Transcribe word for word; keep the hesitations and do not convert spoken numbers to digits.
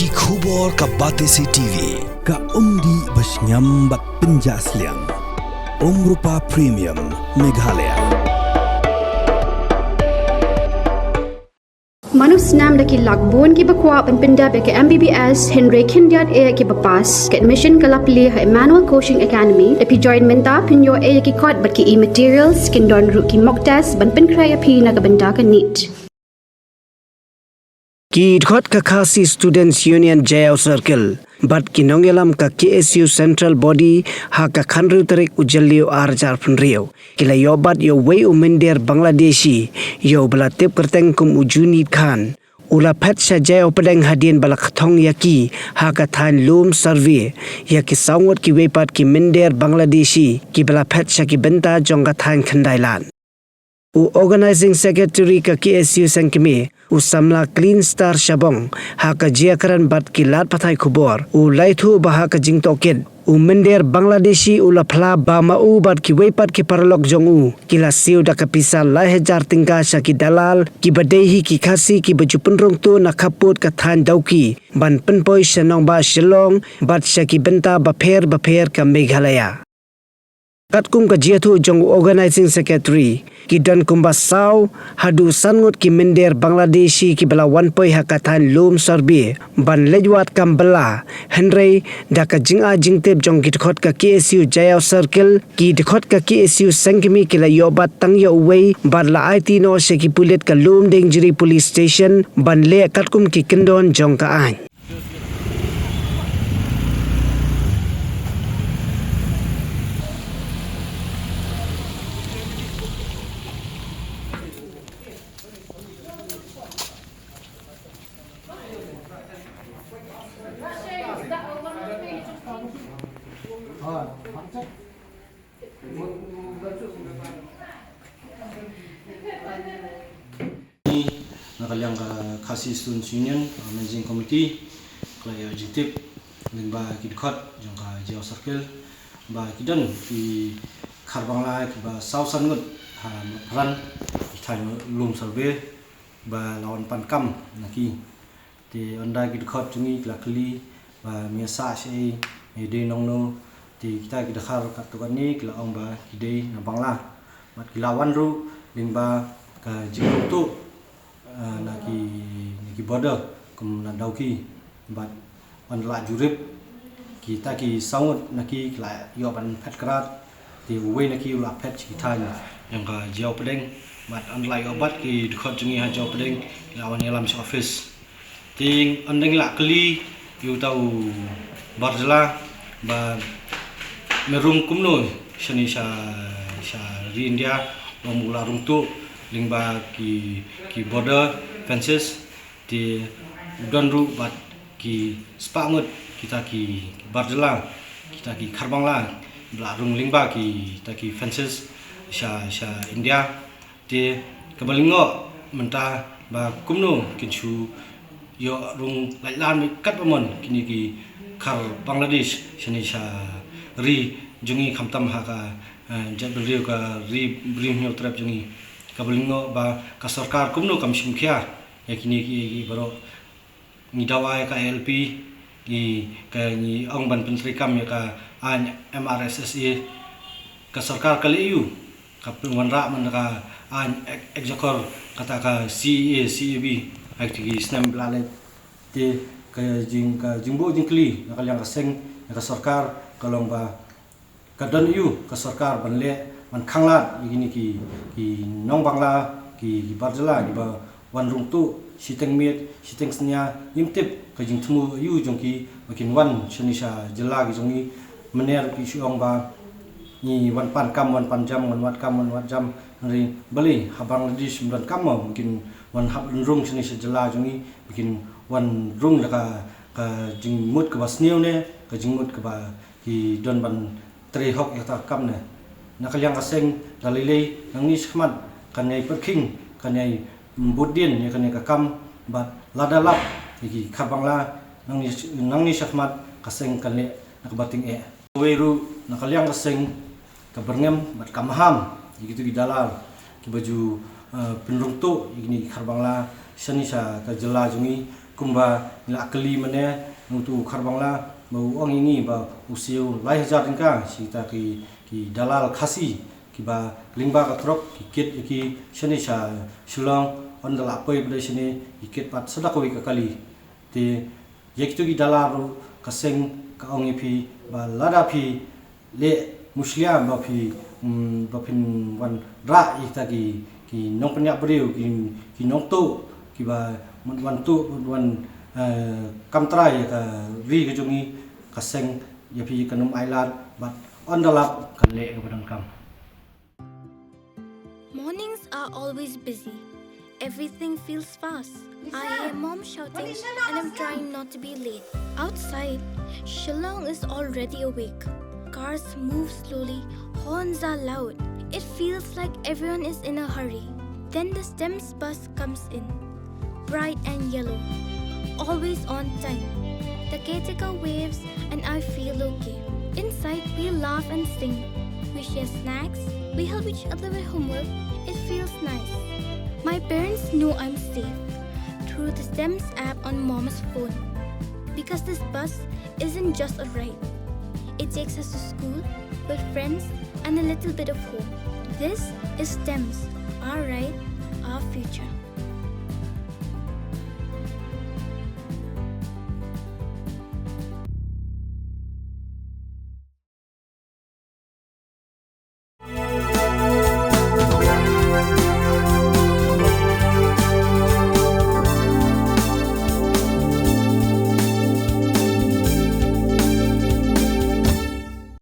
Ki khubor ka Batesi T V, ka umdih ba shngiam bad pynjah sliang. Umrupa Premium, Meghalaya. Mano snam da ki lak bun kiba kwah ban pyndep ïa ka M B B S hynrei khyndiat eh kiba pass. Ka admission ka la plie ha Emmanuel Coaching Academy. Da phi join mynta phin ïoh eh ïa ki kot bad ki e-materials, kin don ruh ki mock test ban pynkhreh ïa phi na ka bynta ka NEET. Ki dkhot ka Khasi Students Union Jaïaw Circle bad ki nongïalam ka K S U Central Body ha ka khathynriew tarik u Jylliew arhajar phew, ki la ïoh bat ïa uwei u mynder Bangladeshi, ïa uba la tip kyrteng kum u Junaid Khan. U la phet sha Jaïaw Pdeng hadien ba la kthong ïa ki ha ka thaiñ Lum Survey ïa ki saw ngut kiwei pat ki mynder Bangladeshi kiba la phet sha ki bynta jong ka thaiñ Khyndailad. U Organizing Secretary ka K S U Seng Kmie, u samla Clean Star Shabong, ha ka jingïakren bad ki lad pathai khubor, u la ïathuh ba ha ka jingtohkit, u mynder Bangladeshi u la phla ba ma u bad kiwei pat ki paralok jong u ki la siew da ka pisa lai hajar tyngka sha ki dalal kiba dei hi ki Khasi kiba ju pynrung tuh na khappud ka thaiñ Dawki ban pynpoi sha nongbah Shillong bad sha ki bynta bapher bapher ka Meghalaya. Katkum ka jingïathuh jong u Organizing Secretary, ki don kumba saw haduh san ngut ki mynder Bangladeshi kiba la wan poi ha ka thaiñ Lum Survey ban leit wad kam bylla. Hynrei da ka jingai jingtip jong ki dkhot ka K S U Jaïaw Circle, ki dkhot ka K S U Seng Kmie ki la ïoh bat tang ïa uwei bad la aiti noh sha ki pulit ka Lumdiengjri Police Station ban leh katkum ki kyndon jong ka aiñ. Na ka liang ka Khasi Students Union, uh, Managing Committee, ka la ïoh jingtip lyngba ki dkhot jong ka Jaïaw Circle ba ki don ki khar Bangla kiba saw san ngut ha Maphran, ki thaiñ Lum Survey, ba la wan pan kam na ki. Te ynda ki dkhot jong ngi ki la kylli ba me sah shaei, me dei nongno, te kita ki dkhar katto katne ki la ong ba ki dei na Bangla. Bad ki la wan ruh lyngba ka jingpynrung tuh, eh, na ki, na ki border kum na Dawki. Bad ynda la jurip, kita ki saw ngut na ki ki la ïoh ban phet krad. Te uwei na ki u la phet sha ki thaiñ jong ka Jaïaw Pdeng. Bad ynda la ïoh bat ki dkhot jong ngi ha Jaïaw Pdeng, ki la wan ïalam sha office. Te ynda ngi la kylli ïa uta u bar jylla ba me rung kumno shane sha, sha ri India, u ong u la rung tuh lyngba ki, ki border fences. Te u don ruh bad ki spah ngut kita ki bar jylla, kita ki khar Bangla, ba la rung lyngba kita ki fences sha, sha India. Te kaba lyngngoh mynta ba kumno kin shu ïoh rung lait lan mih katba mon kine ki khar Bangladesh shane sha ri jong ngi, khamtam ha ka, eh, jaitbynriew ka Ri Bri Hynñiewtrep jong ngi. Kaba lyngngoh ba ka sorkar kumno kam shim khia ïa kine ki, ki baroh. Ngi dawa ïa ka I L P, ngi, ka, ngi ong ban pyntreikam ïa ka aiñ M R S S A. Ka sorkar ka leh aiu? Ka pynwanrah man ka aiñ ek-, ekjakor, kata ka C A A, C A B, ha kito ki snem ba la leit. Te ka jing, ka jingbuh jingkylli na ka liang ka seng ïa ka sorkar ka long ba ka don aiu ka sorkar ban leh, ban khanglad ïa kine ki, ki nong Bangla, ki, ki bar jylla kiba wan rung tuh shiteng miet shiteng snia, ngim tip ka jingthmu aiu jong ki ba kin wan shane sha jylla ki jong ngi. Mynne ruh ki shu ong ba ngi wan pan kam, wan pan jam, wan wad kam, wan wad jam. Hynrei balei ha Bangladesh ym don kam mo ba kin wan hap rung shane sha jylla jong ngi, ba kin wan rung da ka, ka jingmut kaba sniew ne ka jingmut kaba ki don ban trei hok ïa kata ka kam ne. Na ka liang ka seng, da lei lei nangne shakhmat kan ïai pyrkhing, kan ïai bud dien ïa kane ka kam, bad lada lap ïa ki khar Bangla, nangne, nangne shakhmat ka seng kan leh na kaba tyngeh. Kawei ruh, na ka liang ka seng, ka byrngem bad ka maham ïa kito ki dalal kiba ju, eh, pynrung tuh ïa kine ki khar Bangla shane sha ka jylla jong ngi, Kumba ngi la kylli mynne na utu u Khar Bangla, ba u ong ïa ngi ba u siew lai hajar tyngka sha kita ki, ki dalal Khasi kiba lyngba ka trok ki kit ïa ki shane sha Shillong, ynda la poi pat shane ki kit pat sa da kawei ka kali. Te ïa kito ki dalal ruh ka seng ka ong ïa phi ba lada phi leh mushlia ba phi, mm, ba phin wanrah ïa kita ki, ki nongpynïap briew, ki, ki nongtuh kiba mut wan tuh, mut wan, eh, kam trai ïa ka ri ka jong ngi, ka seng ïa phi kan ym ailad bad ynda lap kan leh kaba donkam. Mornings are always busy. Everything feels fast. I hear mom shouting and I'm trying not to be late. Outside, Shillong is already awake. Cars move slowly, horns are loud. It feels like everyone is in a hurry. Then the STEMS bus comes in, bright and yellow, always on time. The caretaker waves and I feel okay. Inside, we laugh and sing. We share snacks. We help each other with homework. It feels nice. My parents know I'm safe through the STEMS app on mom's phone. Because this bus isn't just a ride. It takes us to school, with friends, and a little bit of hope. This is STEMS, our ride, our future.